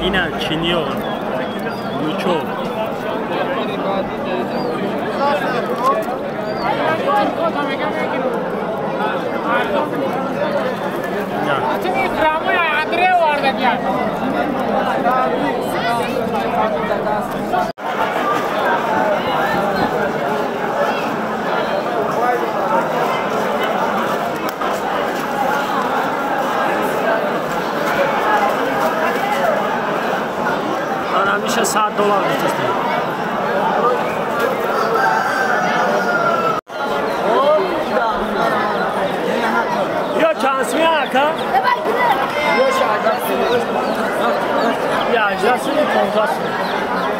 Ина чиниё лучо. Ҳамеша $100 гуфтастем. Я чанд сумия ака? Я 18 сум, 15 сум.